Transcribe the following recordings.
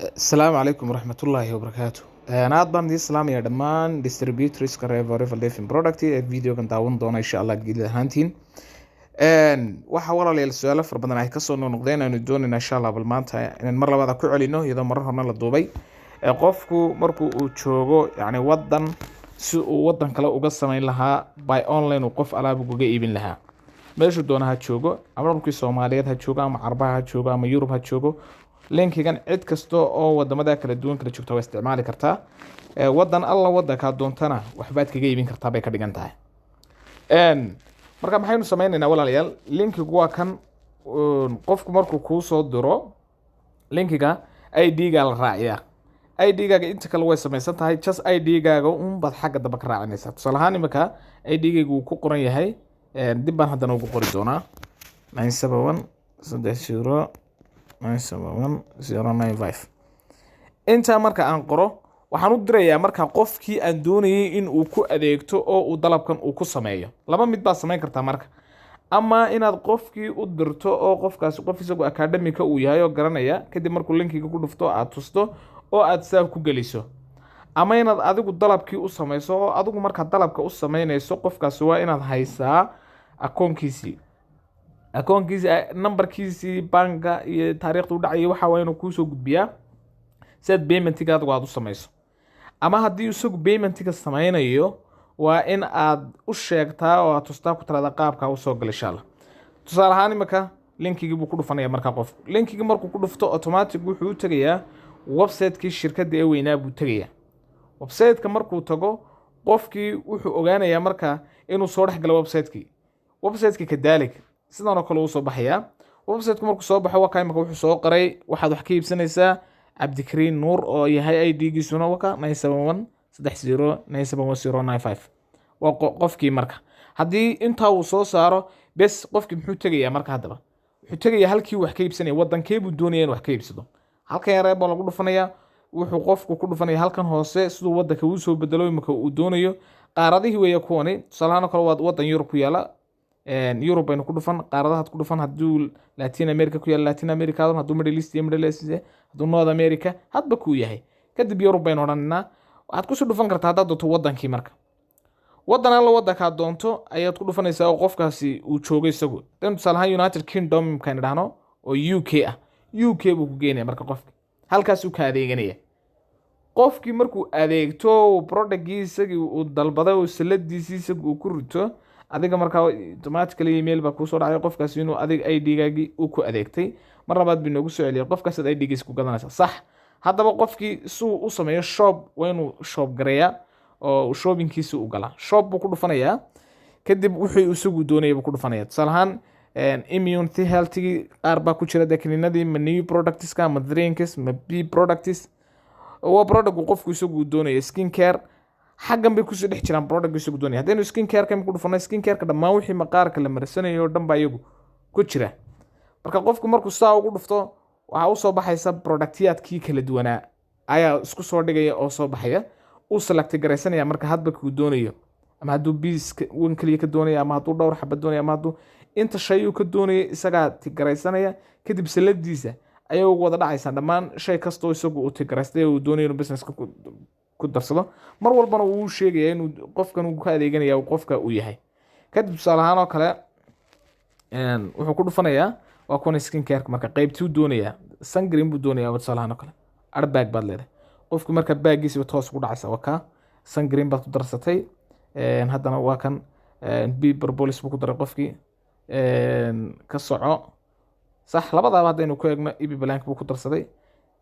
Asalaamu calaykum waraxmatullaahi wabarakaatu. Aad baan idiin salaamaya dhammaan distributorska reer Forever Living Product ee videogan daawan doona, insha Allah geedi ahaantiin. Waxaa, walaalayaal, su-aalo fara badan ay kasoo noqnoqdeen, aynu doonayna insha Allah bal maanta inaan mar labaad ku celino, iyadoo marar horena la duubay. Qofku markuu uu joogo yacni wadan, si uu wadan kale uga sameyn lahaa by online, uu qof alaab ugaga iibin lahaa, meeshuu doona ha joogo, ama dhulkii Soomaaliyeed ha joogo, ama Carbaha ha joogo, ama Yurub ha joogo, linkigan cid kasta oo wadamada kala duwan kala joogta waa isticmaali kartaa. Wadan alla wadankaa doontana waxbaad kaga iibin kartaa bay ka dhigan tahay. Marka maxaynu sameyneynaa, walaalayaal? Linkigu waa kan. Qofku markuu kuu soo diro linkiga, ID-ga la raaciyaa. ID-gaaga inta kale way samaysan tahay, just ID-gaaga unbaad xagga dambe ka raacinaysaa. Tusaale ahaan, imika ID-gaygu wuu ku qoran yahay, dib baan haddana ugu qori doonaa: 971 30 971095. Intaa marka aan qoro, waxaan u dirayaa marka qofkii aan doonayay in uu ku adeegto oo uu dalabkan uu ku sameeyo. Laba mid baad samayn kartaa marka: ama inaad qofkii u dirto oo qofkaasi qof isagu academica uu yahay oo garanaya, kadib markuu linkiga ku dhufto aad tusto oo aad saa ku geliso, ama inaad adigu dalabkii u samayso. Oo adigu markaad dalabka u sameynayso qofkaasi, waa inaad haysaa akoonkiisii, numberkiisii banka iyo taariikhda u dhacayay. Waxa waa inuu kuusoo gudbiyaa si aad paymentiga adigu aad u samayso. Ama haddii isagu paymentiga sameynayo, waa in aad u sheegtaa oo aad tustaa, ku tiraada qaabka usoo gala, insha Allah. Tusaale ahaan, imika linkigii buu ku dhufanaya markaa qofku. Linkigii markuu ku dhufto, automatic wuxuu u tegayaa website-kii shirkadda ee weynaa buu tegayaa. Website-ka markuu tago, qofkii wuxuu ogaanayaa marka inuu soo dhex galo website-kii. Website-ki kadalik sidan oo kale uu soo baxayaa. Website-ku markuu soo baxo, waa kaa. Imika wuxuu soo qoray: waxaad wax ka iibsanaysaa Cabdikariin Nuur oo yahay ID-giisuna waka 971 30 971095. Waa qofkii. Marka haddii intaa uu soo saaro bes, qofkii muxuu tegayaa marka? Haddaba wuxuu tegayaa halkii wax ka iibsanaya. Wadankee buu doonaya in wax ka iibsado? Halkan yaree baa lagu dhufanayaa. Wuxuu qofku ku dhufanaya halkan hoose siduu wadanka uu soo bedelo. Imika uu doonayo qaaradihii weeye kuwani. Tusaalahaan oo kale, waa wadan Yurub ku yaala, Yurub baynu ku dhufan, qaaradahaad ku dhufan. Hadduu Latin America ku yaala, Latin America. Hadduu Middle East iyo Middle East, hadduu North America, hadba kuu yahay. Kadib Yurub baynu odhanaynaa. Waxaad kusii dhufan kartaa haddaad doonto wadankii. Marka wadan alla wadankaad doonto ayaad ku dhufanaysaa oo qofkaasi uu joogo isagu. Dan tusaale ahaan United Kingdom imkaan idhaahno oo UK ah, UK buu ku geenaya. Marka qofki halkaasuu ka adeeganaya. Qofkii markuu adeegto productgii isagii uu dalbaday oo saladiisii isagu uu ku rito, adiga markaa automatically email baa kuusoo dhacay qofkaasi inuu adiga ID-gaagii uu ku adeegtay. Mar labaad buu inoogu soo celiyay, qofkaasaad ID-giisa ku gadanaysaa, sax. Haddaba qofkii suu u sameeyo shop, waa inuu shop gareeyaa oo shoppingkiisa u galaa. Shop buu ku dhufanayaa, kadib wuxuu isagu doonaya buu ku dhufanaya. Tusaale ahaan, immune healthgii qaar baa ku jira, dee kiniinadii, ma new productska, ma drinks, ma bee products, waa product uu qofku isagu doonayo. Skin care xaggan bay kusoo dhex jiraan, product isagu doonaya. Haddaynu skin care-ka ku dhufano, skin care-ka dhammaan wixii maqaarka la marsanayo oo dhan baa iyagu ku jira. Marka qofku markuu saa ugu dhufto, waxaa usoo baxaysa productyaadkii kala duwanaa ayaa isku soo dhigaya oo soo baxaya. Uu select garaysanaya marka hadba kuu doonayo, ama hadduu piece wan keliya ka doonaya, ama hadduu dhowr xaba doonaya, ama hadduu inta shay uu ka doonaya isagaa tigaraysanaya. Kadib saladiisa ayay ugu wada dhacaysaa dhammaan shay kastoo isagu uu tigaraystay uu doonayo inuu businesska ku darsado. Mar walbana wuu sheegaya inuu qofkan uu ka adeeganaya uu qofka uu yahay. Kadib tusaale ahaan oo kale, wuxuu ku dhufanayaa, waa kuwan skin care. Marka qaybtuu doonayaa, sunscreen buu doonayaa tusaale ahaan oo kale. Add bag baad leedahay. Qofku marka baggiisiba toos ugu dhacaysa. Waa kaa, sunscreen baad ku darsatay. Haddana waa kan, bee propolis buu ku daray qofkii. Ka soco, sax. Labadaaba haddaynu ku eegno, epi blank buu ku darsaday.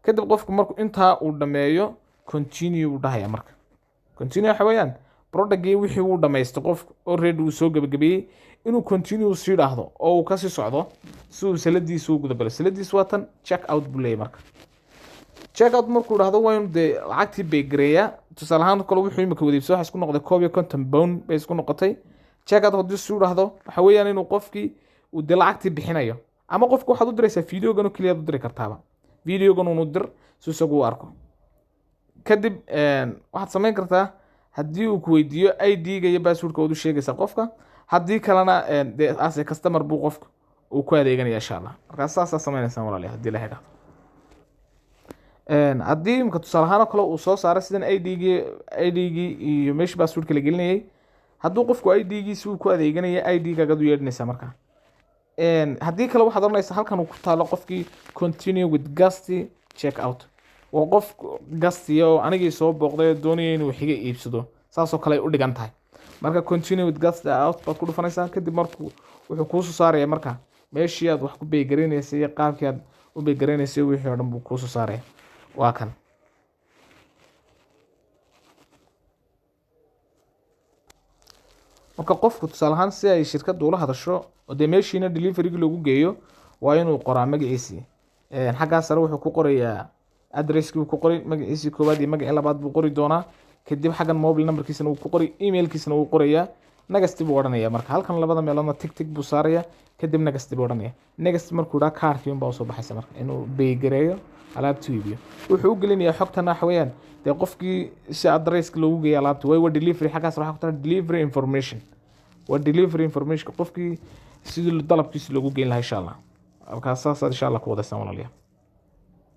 Kadib qofku markuu intaa uu dhameeyo, continue buu dhahaya. Marka continue waxa weeyaan productgii wixii uu dhamaystay qofku, already uu soo gebagabeeyey, inuu continue sii dhaahdo oo uu kasii socdo si uu saladiisa u gudabalo. Saladiisu waa tan. Check out buu leeyahy. Marka check out markuu dhahdo, waa inuu dee lacagtii pay gareeyaa. Tusaale ahaan kale, wuxuu imika wadiibsay waxa isku noqday £51 bay isku noqotay. Check out haddii suu dhahdo, waxa weeyaan inuu qofkii uu dee lacagtii bixinayo. Ama qofku waxaad u diraysaa videogan oo keliyaad u diri kartaaba. Videogan unu dir si isagu u arko. Kadib waxaad samayn kartaa, haddii uu ku weydiiyo ID-ga iyo passwordka, waad u sheegaysaa qofka. Haddii kalena, dee as a customer buu qofka uu ku adeeganaya, insha Allah. Markaa saasaa sameynaysaan, walaalayaal, haddii la idhaahdo. Haddii imika tusaale ahaan oo kale uu soo saaro sidan ID-gii, ID-gii iyo meeshii passwordka la gelinayay, hadduu qofku ID-giisi uu ku adeeganaya, ID-gaagaad u yeedhinaysaa markaa. Haddii kale waxaad oranaysaa halkan uu ku taalo qofkii "continue with guest check out", waa qof guestiya oo anigii soo booqday oo doonaya inuu xiga iibsado, saasoo kale ay u dhigan tahay. Marka "continue with guest out" baad ku dhufanaysaa. Kadib markuu wuxuu kuusoo saaraya marka meeshii aad wax ku pay garaynaysay iyo qaabkii aad u pay garaynaysay, wixii oo dhan buu kuusoo saaraya. Waa kan. Marka qofku tusaale ahaan si ay shirkaddu ula hadasho oo dee meeshiina deliverygi loogu geeyo, waa inuu qoraa magaciisii. Xaggaa sare wuxuu ku qorayaa addresskii, uu ku qoray magaciisii koowaad iyo magacii labaad buu qori doonaa. Kadib xaggan mobile numberkiisana wuu ku qori, emailkiisana wuu qorayaa. "Next" buu odhanaya. Marka halkan labada meeloodna tick tick buu saaraya, kadib "next" buu odhanaya. "Next" markuu idhaa, kaarkii unbaa usoo baxaysa. Marka inuu pay gareeyo, alaabtuu iibiyo, wuxuu u gelinayaa xogtan waxa weeyaan dee qofkii si addresska loogu geeyo alaabta. Way waa delivery. Xaggaas waxaa ku taala delivery information, waa delivery information, qofkii sidii dalabkiisa loogu geyn lahaa, insha Allah. Halkaas saasaad insha Allah ku wadaysaan, walaalayaal.